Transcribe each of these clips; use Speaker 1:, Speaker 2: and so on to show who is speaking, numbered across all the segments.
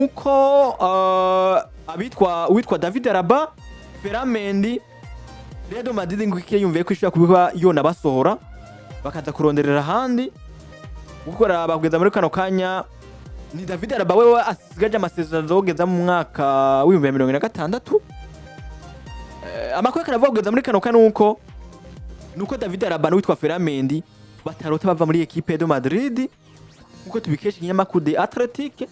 Speaker 1: Uko abitwa uwitwa David Alaba, Ferland Mendy, Real Madrid ngo yumviye ko ishobora kuba yona basohora bakaza kuronderera ahandi gukora bakugeza muri kano kanya. Ni David Alaba wewe asigaje amasezerano azogeza mu mwaka w'2026. Amakuru karavuga kugeza muri kano kanya nuko David Alaba n'uwitwa Ferland Mendy batarota bava muri équipe de Madrid, nkuko tubikesha ikinyamakuru The Athletic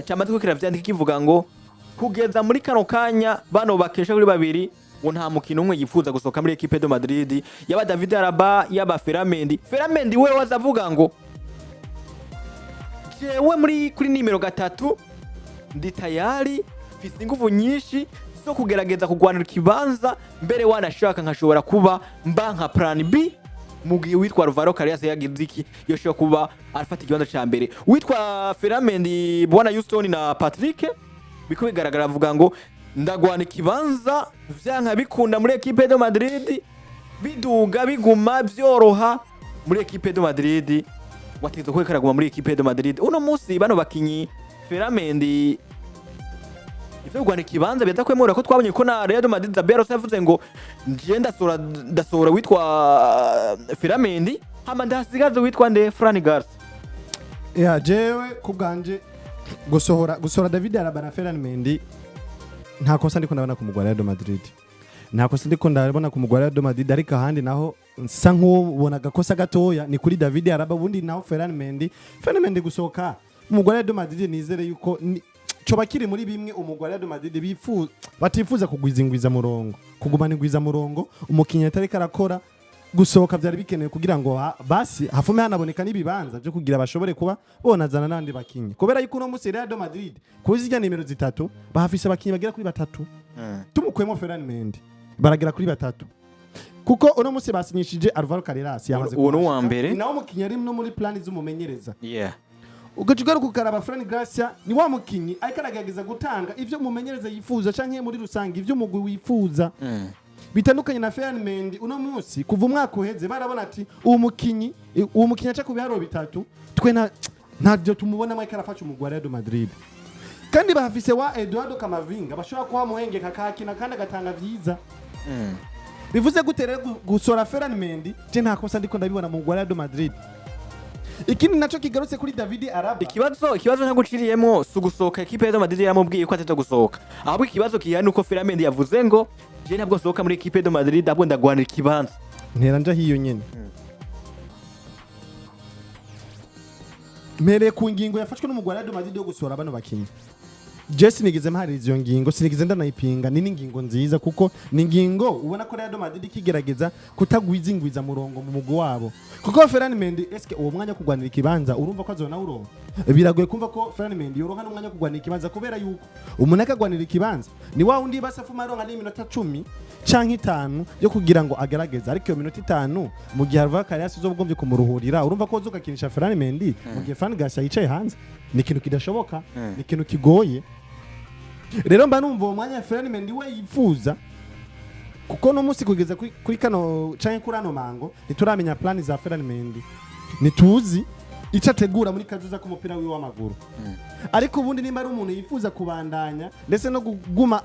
Speaker 1: cyamaze ko kiravyandika kivuga ngo kugeza muri kano kanya bano bakesha kuri babiri ngo nta mukino umwe yifuza gusohoka muri équipe de Madrid, yaba David Alaba, yaba Ferland Mendy. Ferland Mendy wewe azavuga ngo jewe muri kuri nimero 3 ndi tayari, mfise ingufu nyinshi zo kugerageza kugwanira ikibanza, mbere wanashaka nkashobora kuba mba nka plan B mu gihe uwitwa Alvaro Carreras yagize iki, yoshobora kuba arafata ikibanza ca mbere. Uwitwa Ferland Mendy, bwana Houston na Patrick, biko bigaragara avuga ngo ndagwana ikibanza vyanka bikunda muri équipe de Madrid, biduga biguma vyoroha muri équipe de Madrid, wategetswe ko karaguma muri équipe de Madrid. Uno munsi bano bakinyi, Ferland Mendy, ivyo kugwana ikibanza biza kwemura ko twabonye ko na Real Madrid, Xabi Alonso yavuze ngo nje ndasohora witwa Ferland Mendy, hama ndahasigaze witwa nde, Fran Garcia.
Speaker 2: Ya, jewe ku bwanje gusohora David Alaba na Ferland Mendy nta kosa ndiko ndabona ku mugwi wa Real Madrid, nta kosa ndiko ndabona ku mugwi wa Real Madrid. Ariko ahandi naho nsa nk'ubona agakosa gatoya ni kuri David Alaba, ubundi naho Ferland Mendy gusohoka mu mugwi wa Real Madrid nizere yuko coba kiri muri bimwe umugwi wa Real Madrid bifuza, batifuza kugwiza ingwiza murongo, kugumana ingwiza murongo umukinnyi atariko arakora. Gusohoka byari bikenewe kugira ngo basi hafume hanaboneka n'ibibanza byo kugira bashobore kuba bonazana n'abandi bakinyi, kubera yuko uno munsi Real Madrid kuri zirya nimero 3 bahafise abakinyi bagera kuri batatu. Tumukuyemo Ferland Mendy baragera kuri batatu, kuko uno munsi basinyishije Alvaro Carreras, yamaze
Speaker 1: Uwo ni uwa
Speaker 2: kuhashika.
Speaker 1: mbere.
Speaker 2: Ni nawe mukinyi ari no muri plan z'umumenyereza. Ugaca ugaruka ukaraba Fran Garcia, ni wa mukinyi ariko aragerageza gutanga ivyo umumenyereza yifuza canke muri rusange ivyo umugwi wifuza, bitandukanye na Ferland Mendy. Uno munsi kuva umwaka uheze barabona ati uwo mukinyi aca ku biharuro 3, twe ntavyo tumubonamo ariko arafasha umugwi wa Real Madrid, kandi bahafise wa Eduardo Camavinga bashobora kuha muhengeka akakina kandi agatanga vyiza. Bivuze gute rero gusora Ferland Mendy? Je nta kosa ndiko ndabibona mu mugwi wa Real Madrid. Ikindi naco kigarutse kuri David Alaba.
Speaker 1: Ikibazo ntaguciriyemwo si ugusohoka. Équipe de Madrid yaramubwiye ko ateza gusohoka, ahubwo ikibazo gihari nuko Ferland Mendy yavuze ngo je ntabwo nsohoka muri équipe de Madrid, ahubwo ndagwanira ikibanza.
Speaker 2: Ntera nja hiyo nyene. Mpereye ku ngingo yafashwe n'umugwi wa Real Madrid yo gusohora bano bakinyi, je sinigeze mpaririza iyo ngingo, sinigeze ndanayipinga. Ni n'ingingo nziza, kuko ni ingingo ubona ko Real Madrid ikigerageza kutagwiza ingwiza murongo mu mugwi wabo, kuko Ferland Mendy, eske uwo mwanya wo kugwanira ikibanza urumva ko azona uronka? Biragoye kumva ko Ferland Mendy yoronka n'umwanya wo kugwanira ikibanza, kubera yuko umuntu akagwanira ikibanza ni wa wundi basa afuma aronka n'iminota 10 canke 5 yo kugira ngo agerageze. Ariko iyo minota 5, mu gihe Alvaro Carreras uzoba ugombye kumuruhurira, urumva ko uzogakinisha Ferland Mendy mu gihe Fran Garcia yicaye hanze? Ni ikintu kidashoboka, ni ikintu kigoye. Rero mba numva uwo mwanya Ferland Mendy we yifuza, kuko no munsi kugeza kuri kano canke kuri ano mango ntituramenya plan za Ferland Mendy, ntituzi icyo ategura muri kazoza k'umupira wiwe w'amaguru. Ariko ubundi nimba ari umuntu yifuza kubandanya ndetse no kuguma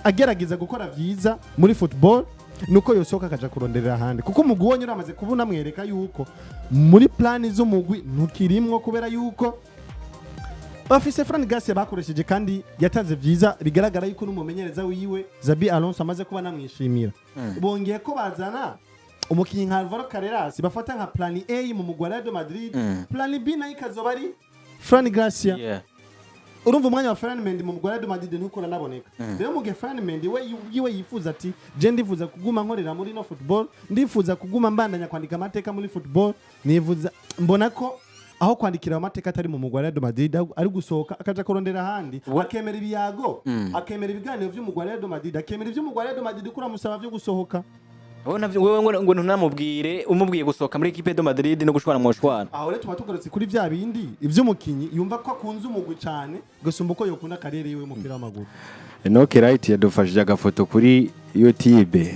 Speaker 2: agerageza gukora vyiza muri football, nuko yosohoka akaja kuronderera ahandi, kuko umugwi wonyine uramaze kubona amwereka yuko muri plan z'umugwi ntukirimwo, kubera yuko bafise Fran Garcia bakoresheje kandi yatanze vyiza, bigaragara yuko n'umumenyereza wiwe Xabi Alonso amaze kuba namwishimira. Bongeye ko bazana umukinyi nka Alvaro Carreras bafata nka plan A mu mugwi wa Real Madrid, plan B nayo ikazoba ari Fran Garcia. Urumva umwanya wa Ferland Mendy mu mugwi wa Real Madrid ntuko uranaboneka. Rero mu gihe Ferland Mendy we yiwe yifuza ati je ndifuza kuguma nkorera muri no football, ndifuza kuguma mbandanya kwandika amateka muri football, nifuza mbona ko aho kwandikira ayo mateka atari mu mugwi wa Real Madrid, ari gusohoka akaja kurondera ahandi, akemera ibiyago, akemera ibiganiro vy'umugwi wa Real Madrid, akemera ivy'umugwi wa Real Madrid ko uramusaba vyo gusohoka.
Speaker 1: Wowe navyo wewe ngo ntunamubwire, umubwiye gusohoka muri équipe de Madrid no gushwana mwoshwana.
Speaker 2: Aho rero tuba tugarutse kuri vya bindi ivy'umukinyi yumva ko akunze umugwi cane gusumba uko yokunda carrière yiwe y'umupira w'amaguru.
Speaker 3: Enoke Right yadufashije agafoto kuri YouTube.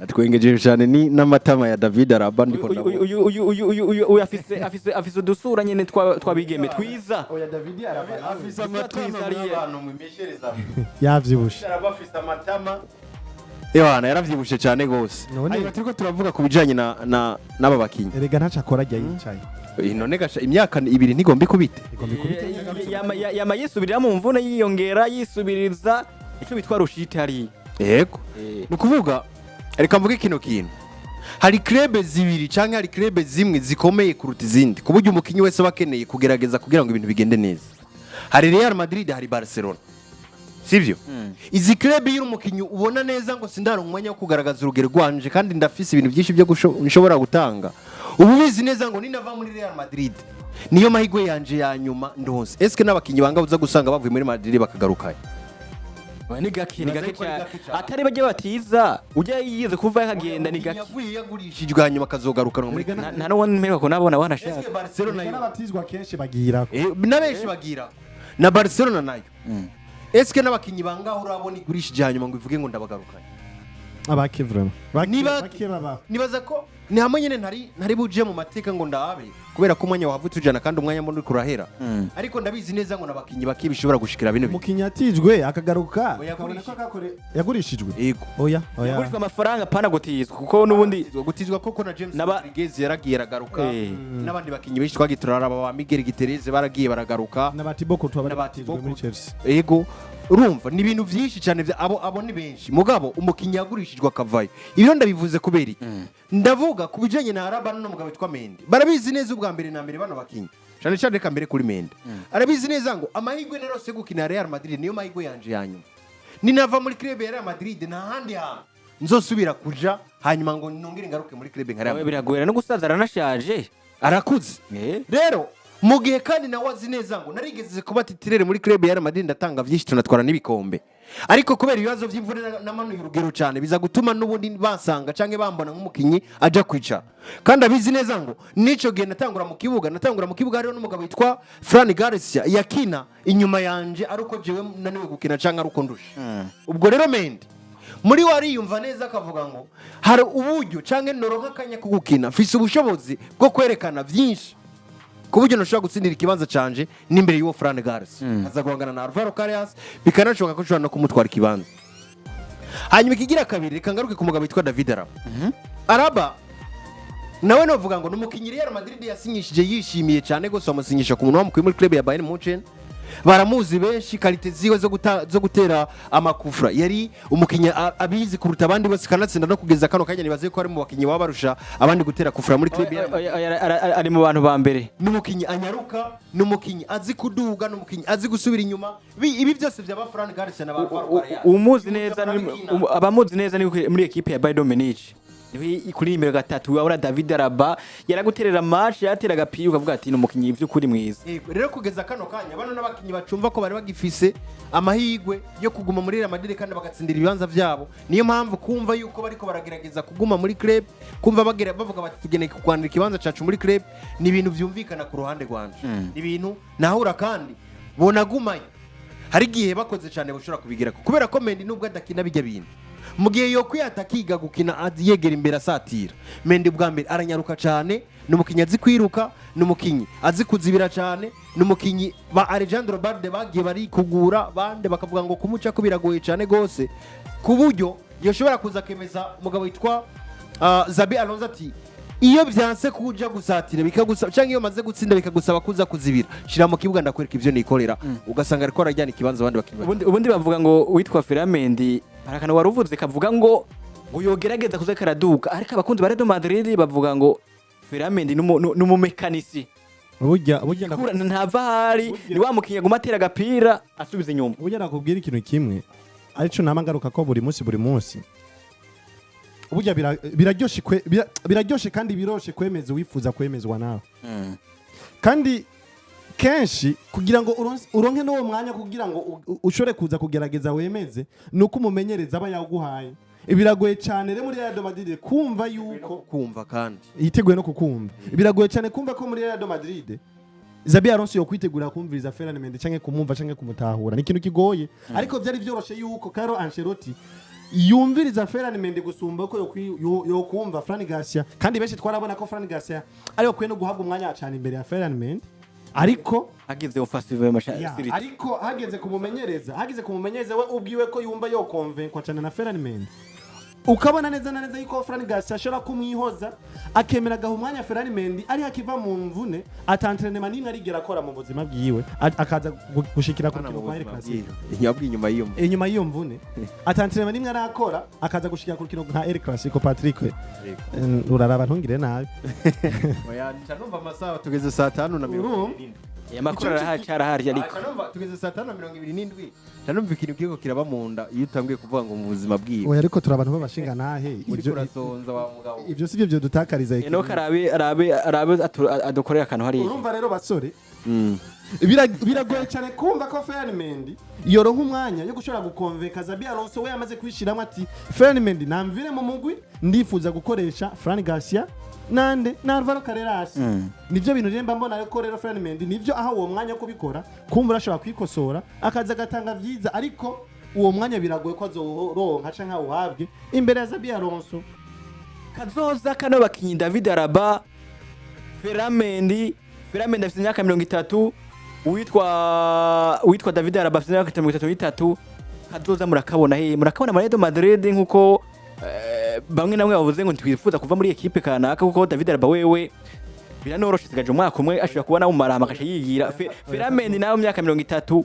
Speaker 3: Atwengeje cyane ni n'amatama ya David Alaba, ndiko ndabona.
Speaker 1: Uyu afise udusura nyene twabigeme twiza.
Speaker 2: Oya, David Alaba
Speaker 3: Afise amatama.
Speaker 1: Twizariye.
Speaker 3: Abantu mwimeshereza.
Speaker 2: Yavyibushe.
Speaker 3: Alaba afise amatama. Yohana yaravyibushe cyane gose. Hanyuma turiko turavuga ku bijanye na n'aba bakinyi.
Speaker 2: Erega ntaco akora, ajya yicaye.
Speaker 3: None gasha imyaka 2 ntigomba ikubite.
Speaker 2: Igomba ikubite.
Speaker 1: Yama yisubirira mu mvune, yiyongera yisubiriza ico bitwa rechute hariya.
Speaker 3: Yego, ni ukuvuga, reka mvuge kino kintu: hari club zibiri canke hari club zimwe zikomeye kuruta izindi, ku buryo umukinyi wese aba akeneye kugerageza kugira ngo ibintu bigende neza. Hari Real Madrid, hari Barcelona, sivyo? Izi club, iyo uri umukinyi ubona neza ngo sindaronka umwanya wo kugaragaza urugero rwanje kandi ndafise ibintu byinshi byo nshobora gutanga, ubu ubizi neza ngo ninava muri Real Madrid niyo mahigwe yanje ya nyuma ndonse. Eske n'abakinyi banga uza gusanga bavuye muri Madrid bakagarukayo?
Speaker 1: Oya, ni gake, ni
Speaker 3: Nibaza
Speaker 1: gake
Speaker 3: yuko ari
Speaker 1: cyane.
Speaker 3: gake cyane.
Speaker 1: Atari bajya batiza ujya yize kuva akagenda, ni gake.
Speaker 3: Yavuye yagurishijwe hanyuma akazogarukanwa muri
Speaker 2: Erega
Speaker 1: Nta n'uwo mperuka kunabona wanashaka.
Speaker 3: Eske Barcelona
Speaker 2: Erega
Speaker 3: yo
Speaker 2: n'abatizwa kenshi bagirako.
Speaker 3: Na benshi bagira na Barcelona nayo. Eske n'abakinyi bangaho urabona igurishije hanyuma ngo ivuge ngo ndabagarukanye?
Speaker 2: Abake vraiment. Bake.
Speaker 3: Niba
Speaker 2: Bake baba.
Speaker 3: Nibaza ko ni hamwe nyene ntari buje mu mateka ngo ndabe, kubera ko umwanya wahava utujana kandi umwanya mbona uriko urahera, ariko ndabizi neza ngo n'abakinyi bake bishobora gushikira bino bintu.
Speaker 2: Umukinyi atijwe akagaruka
Speaker 3: Oya,
Speaker 2: ukabona ko
Speaker 3: yagurishijwe.
Speaker 2: Yagurishijwe.
Speaker 3: Yego.
Speaker 2: Oya, oya.
Speaker 1: Yagurishwa amafaranga, pana gutizwa, kuko n'ubundi
Speaker 3: Gutizwa koko na James Rodriguez yaragiye aragaruka, n'abandi bakinyi benshi twagiye turaraba, ba Miguel Gutierrez baragiye baragaruka.
Speaker 2: Na ba Thibaut Courtois bari
Speaker 3: N'aba
Speaker 2: batijwe
Speaker 3: Thibaut
Speaker 2: muri Chelsea.
Speaker 3: Yego, urumva ni ibintu byinshi cyane abo ni benshi. Mugabo umukinnyi yagurishijwe akavayo, ibyo ndabivuze kubera iki? Ndavuga ku bijyanye na Alaba n'umugabo witwa Mendy. Barabizi neza ubwa mbere na mbere bano bakinnyi, cyane cyane reka mbere kuri Mendy, arabizi neza ngo amahirwe narose gukina Real Madrid niyo mahirwe yanje ya nyuma. Ninava muri club ya Real Madrid nta handi hantu nzosubira kuja hanyuma ngo nongere ngaruke muri club nka Real
Speaker 1: Oya,
Speaker 3: Madrid.
Speaker 1: Biragora no gusaza, aranashaje.
Speaker 3: Arakuze. Rero mu gihe kandi nawe azi neza ngo narigeze kuba titulaire muri club ya Real Madrid, ndatanga byinshi, tunatwara n'ibikombe, ariko kubera ibibazo by'imvune namanuye urugero cyane, biza gutuma n'ubundi basanga canke bambona nk'umukinyi aja kwicara. Kandi abizi neza ngo n'ico gihe natangura mu kibuga hariho n'umugabo witwa Fran Garcia yakina inyuma yanje, ari uko jewe naniwe gukina canke ari uko ndusha. Ubwo rero Mendy muri we ariyumva neza, akavuga ngo hari uburyo canke noronka akanya ko gukina, mfise ubushobozi bwo kwerekana byinshi ku buryo nashobora gutsindira ikibanza canje n'imbere y'uwo Fran Garcia, aza guhangana na Alvaro Carreras, bikanashoboka ko nshobora no kumutwara ikibanza. Hanyuma ikigira kabiri, reka ngaruke ku mugabo witwa David Alaba. Alaba nawe novuga ngo ni umukinnyi Real Madrid yasinyishije yishimiye cyane gose, bamusinyisha ku muntu wamukuye muri club ya Bayern Munchen. Baramuzi benshi qualité ziwe zo gutera amakufra, yari umukinnyi abizi kuruta abandi bose, kanatsinda no kugeza kano kanya nibaze ko ari mu bakinnyi baba barusha abandi gutera kufra muri club ya
Speaker 1: Oya, oya, oya, ari mu bantu ba mbere.
Speaker 3: Ni umukinnyi anyaruka, ni umukinnyi azi kuduga, ni umukinnyi azi gusubira inyuma. Ibi byose byaba Fran Garcia na ba Alvaro Carreras.
Speaker 1: Umuzi neza abamuzi neza ni muri ekipe ya Bayern Munich, niwe kuri nimero 3 wabona David Alaba yaraguterera match, yatera agapira ukavuga ati ni umukinnyi by'ukuri mwiza.
Speaker 3: Yego, rero kugeza kano kanya bano n'abakinnyi bacumva ko bari bagifise amahirwe yo kuguma muri Real Madrid kandi bagatsindira ibibanza byabo. Niyo mpamvu kumva yuko bariko baragerageza kuguma muri club, kumva bagira bavuga bati tugeneye kurwanira ikibanza cacu muri club, ni ibintu vyumvikana ku ruhande rwanje, ni ibintu nahura kandi bonagumanye. Hari igihe bakoze cyane bashobora kubigira, kubera ko Mendy nubwo adakina bijya bintu, mu gihe yo kwihata akiga gukina yegera imbere asatira, Mendy bwa mbere aranyaruka cyane, ni umukinnyi azi kwiruka, ni umukinnyi azi kuzibira cyane, ni umukinnyi ba Alejandro Balde bagiye bari kugura bande bakavuga ngo kumuca ko biragoye cyane gose, ku buryo yoshobora kuza akemeza umugabo witwa Xabi Alonso ati iyo byanse kuja gusatira bikagusaba, cyangwa iyo maze gutsinda bikagusaba kuza kuzibira, shira mu kibuga ndakwereka ivyo nikorera, ugasanga ariko arajyana ikibanza abandi bakinnyi.
Speaker 1: Ubundi bavuga ngo witwa Ferland Mendy, hari akantu wari uvuze kavuga ngo yogerageza kuza karaduka, ariko abakunzi ba Real Madrid bavuga ngo Ferland Mendy n'umumekanisi.
Speaker 2: Burya
Speaker 1: Ntava ahari, ni wa mukinnyi aguma atera agapira asubiza inyuma.
Speaker 2: Burya nakubwira ikintu kimwe arico nama ngaruka ko buri munsi, buri munsi. Burya biraryoshe kandi biroshe kwemeza uwifuza kwemezwa nawe, kandi kenshi kugira ngo uronke n'uwo mwanya kugira ngo ushobore kuza kugerageza wemeze, ni uko umumenyereza aba yaguhaye. Biragoye cyane rero muri Real Madrid kumva yuko
Speaker 3: kumva kandi
Speaker 2: yiteguye no kukumva. Biragoye cyane kumva ko muri Real Madrid Xabi Alonso yo kwitegura kumviriza Ferland Mendy canke kumwumva canke kumutahura, ni ikintu kigoye. Ariko byari byoroshe yuko Carlo Ancelotti Yumviriza Ferland Mendy gusumba ko yokumva Fran Garcia, kandi benshi twarabona ko Fran Garcia ari bakwiye no guhabwa umwanya cyane imbere ya Ferland Mendy, ariko
Speaker 1: Hageze offensive y'amasha.
Speaker 2: Ya, ariko hageze kumumenyereza we ubwiwe ko yumva yokonvenkwa cyane na Ferland Mendy, ukabona neza na neza yuko Fran Garcia ashobora kumwihoza, akemera agaha umwanya Ferland Mendy ari hakiva mu mvune, ata entraînement n'imwe arigera akora mu buzima bwiwe, akaza gushikira ku rukino rwa El Clasico.
Speaker 3: Yabwiye inyuma y'iyo mvune.
Speaker 2: Inyuma y'iyo mvune ata entraînement n'imwe arakora, akaza gushikira ku rukino nka El Clasico. Patrick, uraraba ntungire nabi.
Speaker 3: Oya, nca numva amasaha tugeze saa 5:27.
Speaker 2: Urumva?
Speaker 1: Amakuru arahari, cyarahari ariko.
Speaker 3: Nca numva tugeze saa 5:27, nca numva ikintu kiriko kiraba mu nda iyo utangiye kuvuga ngo mu buzima bwiwe.
Speaker 2: Oya, ariko turi abantu b'abashinga ntahe.
Speaker 3: Uri kurasonza wa mugabo.
Speaker 2: Ibyo si byo byodutakariza.
Speaker 1: Enoch arabe arabe arabe adukorera akantu hariya.
Speaker 2: Urumva rero basore, biragoye cyane kumva ko Ferland Mendy yoronka umwanya yo gushobora gukonvenka Xabi Alonso, we yamaze kwishyiramo ati Ferland Mendy namvire mu mugwi, ndifuza gukoresha Fran Garcia nande na Alvaro Carreras. Nivyo bintu rero mba mbona ko rero Ferland Mendy nivyo aho uwo mwanya wo kubikora, kumva urashobora kwikosora akaza agatanga vyiza, ariko uwo mwanya biragoye ko azoronka canke awuhabwe imbere ya Xabi Alonso.
Speaker 1: Kazoza kano bakinyi David Alaba, Ferland Mendy. Ferland Mendy afite imyaka 30, uwitwa David Alaba afite imyaka 33. Kazoza murakabona he? Murakabona muri Real Madrid, nkuko bamwe namwe bavuze ngo ntitwifuza kuva muri ekipe kanaka, kuko David Alaba wewe biranoroshe, sigaje umwaka umwe, ashobora kuba nawe umarama akasha yigira. Ferland Mendy nawe mu myaka 30.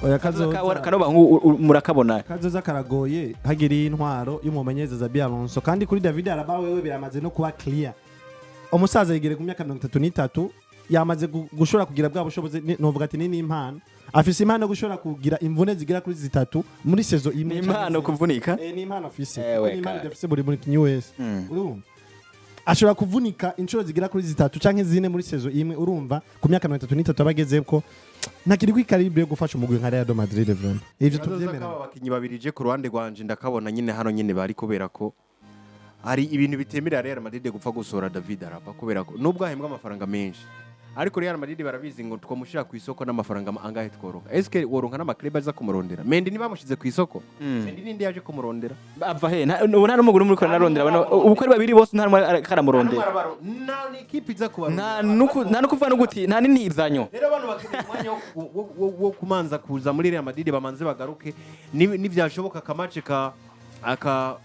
Speaker 2: Oya.
Speaker 1: Kano bahungu murakabona?
Speaker 2: Kazoza karagoye hagiriye intwaro y'umumenyereza Xabi Alonso. Kandi kuri David Alaba wewe biramaze no kuba clear, umusaza yigere ku myaka 33, yamaze gushobora kugira bwa bushobozi, novuga ati ni n'impano, afise impano yo gushobora kugira imvune zigera kuri zitatu muri saison imwe.
Speaker 1: Ni impano kuvunika?
Speaker 2: Eh, ni impano afise.
Speaker 1: Ewe,
Speaker 2: Ni impano
Speaker 1: kare.
Speaker 2: idafise buri mukinyi wese. Urumva ashobora kuvunika inshuro zigera kuri zitatu canke zine muri saison imwe. Urumva ku myaka 33 aba agezeko, ntakiri kuri calibre yo gufasha umugwi nka Real Madrid vraiment, ivyo
Speaker 3: Kazoza
Speaker 2: tuvyemera.
Speaker 3: k'aba bakinyi babiri, je ku ruhande rwanje ndakabona nyine hano nyine bari, kubera ko hari ibintu bitemerera Real Madrid gupfa gusohora David Alaba, kubera ko nubwo ahembwa amafaranga menshi, ariko Real Madrid barabizi ngo twamushyira ku isoko n'amafaranga angahe tworoka, eske woronka n'ama club aza kumurondera? Mendy ntibamushyize ku isoko? Mendy ninde yaje kumurondera?
Speaker 1: Ava he? Ubu nta n'umugore umwe uriko ararondera ubu uko ari babiri bose, nta n'umwe ariko aramurondera.
Speaker 3: Nta n'ikipe iza
Speaker 1: Nta
Speaker 3: kubarondera.
Speaker 1: Nta nukuvuga no guti nta n'intizanyo.
Speaker 3: Rero abantu bakeneye umwanya wo kumanza kuza muri Real Madrid, bamanze bagaruke, nivyashoboka akamace ka aka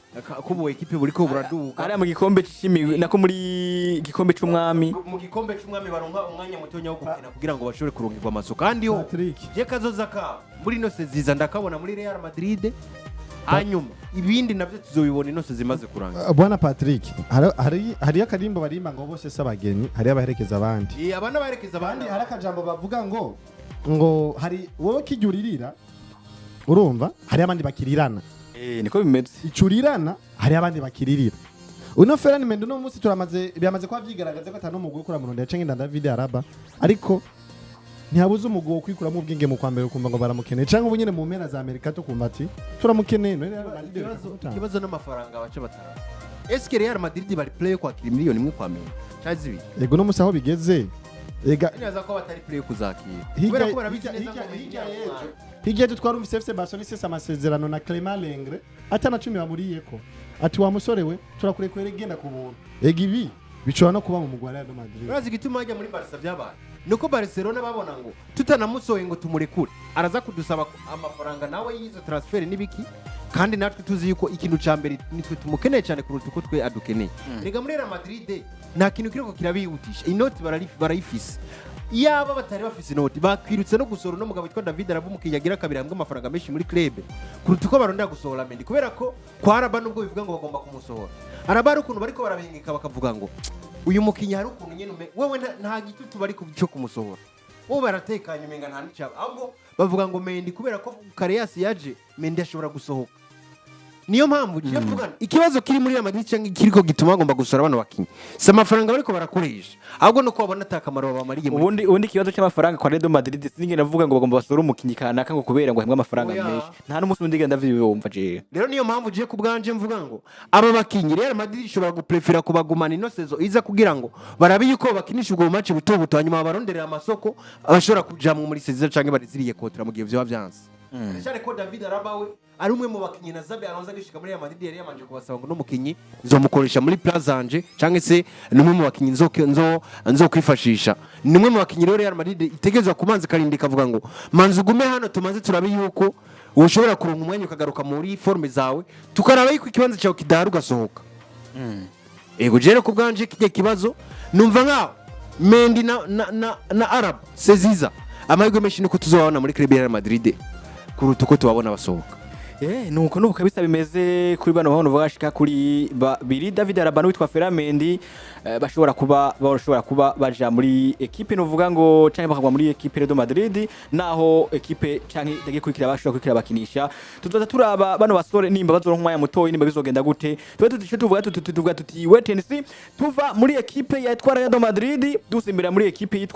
Speaker 3: kubu ekipe buriko buraduga.
Speaker 1: Hariya mu gikombe c'imigwi, nako muri gikombe c'umwami.
Speaker 3: Mu gikombe c'umwami baronka umwanya mutonya wo gukina kugira ngo bashobore kuronkirwa amaso kandi ho.
Speaker 2: Patrick.
Speaker 3: Je kazoza kabo muri ino seziza ndakabona muri Real Madrid, hanyuma ibindi navyo tuzobibona ino zimaze kurangira.
Speaker 2: Bwana Patrick, hariyo akarimbo barimba ngo bose si abageni, hariyo abaherekeza abandi.
Speaker 3: Eh, abana baherekeza
Speaker 2: Abandi
Speaker 3: abandi.
Speaker 2: hari akajambo bavuga ngo hari wowe kijya uririra, urumva hari abandi bakirirana.
Speaker 1: Eh, niko bimeze.
Speaker 2: Icurirana, hari abandi bakiririra. Uno Ferland Mendy uno munsi turamaze, biramaze kuba vyigaragaza ko atari umugwi ukura mu canke nda David Alaba, ariko ntihabuze umugwi wo kwikuramo ubwenge mu kwa mbere, ukumva ngo baramukeneye, canke ubu nyene mu mpera za Amerika tukumva ati turamukeneye. None Real Madrid
Speaker 3: Ikibazo
Speaker 2: reka
Speaker 3: ikibazo n'amafaranga baca batara. Eske Real Madrid bari prêt yo kwakira miliyoni 1 kwa Mendy canke zibiri?
Speaker 2: Yego, uno munsi aho bigeze ega.
Speaker 3: Neza ko batari prêt yo kuzakira
Speaker 2: Hirya
Speaker 3: kubera ko barabizi neza
Speaker 2: hirya
Speaker 3: ngo
Speaker 2: hirya
Speaker 3: Mendy
Speaker 2: y'ejo, hirya y'ejo twarumvise FC Barcelona isesa amasezerano na Clement Lenglet atana cumi bamuriyeko, ati wa musore we, turakurekure genda ku buntu. Ega ibi bishobora no kuba mu mugwi wa Real Madrid.
Speaker 3: Urazi igituma hajya muri Barca byabaye? Nuko Barcelona babona ngo tutanamusohoye ngo tumurekure, araza kudusaba amafaranga nawe y'izo transfer n'ibiki, kandi natwe tuzi yuko ikintu ca mbere nitwe tumukeneye cyane kuruta uko twe adukeneye. Rega muri Real Madrid nta kintu kiriko kirabihutisha, inoti barayifise. Iyaba batari bafise inoti, bakwirutse no gusohora uno mugabo witwa David Alaba, umukinnyi agira kabiri ahembwa amafaranga menshi muri club, kuruta uko barondera gusohora Mendy, kubera ko kwa Alaba nubwo bivuga ngo bagomba kumusohora, Alaba hari ukuntu bariko barabihingika bakavuga ngo uyu mukinnyi hari ukuntu nyene wewe nta gitutu bari cyo kumusohora, wowe baratekanye umenga nta n'icaba, ahubwo bavuga ngo Mendy kubera ko Carreras yaje, Mendy ashobora gusohoka. Niyo mpamvu ngiye kuvuga nti, ikibazo kiri muri Real Madrid cyangwa kiriko gituma bagomba gusora bano bakinyi si amafaranga bariko barakoresha, ahubwo nuko babona ata kamaro babamariye muri
Speaker 1: Ubundi ikibazo cy'amafaranga kwa Real Madrid, sinigeze navuga ngo bagomba basore umukinyi kanaka ngo kubera ngo ahembwe amafaranga
Speaker 3: Oya.
Speaker 1: menshi. Nta n'umunsi undi ngenda ndavyumva jewe.
Speaker 3: Rero niyo mpamvu ugiye ku bwanje mvuga ngo aba bakinyi Real Madrid ishobora guprefera kubagumana ino saison iza, kugira ngo barabe yuko bakinisha ubwo match buto buto, hanyuma babaronderera amasoko abashobora kujamwo muri saison canke bariziriye contrat mu gihe vyoba vyanse. Cyane ko David Alaba we ari umwe mu bakinyi na Xabi Alonso agishika muri Real Madrid yari yamanje kubasaba ngo n'umukinyi nzomukoresha muri plan zanje, cyangwa se ni umwe mu bakinyi nzo kwifashisha. Ni umwe mu bakinyi rero Real Madrid itegerezwa kumanza ikarinda, ikavuga ngo manza ugume hano, tumaze turabe yuko ushobora kuronka umwanya ukagaruka muri forme zawe, tukaraba yuko ikibanza cyawe kidahari ugasohoka. Ego, jere ku bwanje kijya kibazo numva nkaho Mendy na Alaba Seziza, amahirwe menshi nuko tuzobabona muri club ya Real Madrid kuruta uko tubabona basohoka.
Speaker 1: Nuko nuko kabisa bimeze kuri bano bahungu bashika kuri babiri, David Alaba n'uwitwa Ferland Mendy, bashobora kuba baja muri equipe novuga ngo canke bakagwa muri equipe Real Madrid, naho equipe canke dagiye kurikira bashobora kurikira bakinisha. Tuzoza turaba bano basore nimba bazoronka umwanya mutoyi, nimba bizogenda gute. Tube tuti tuvuga tuti wait and see. Tuva muri equipe yitwa Real Madrid dusimbira muri equipe yitwa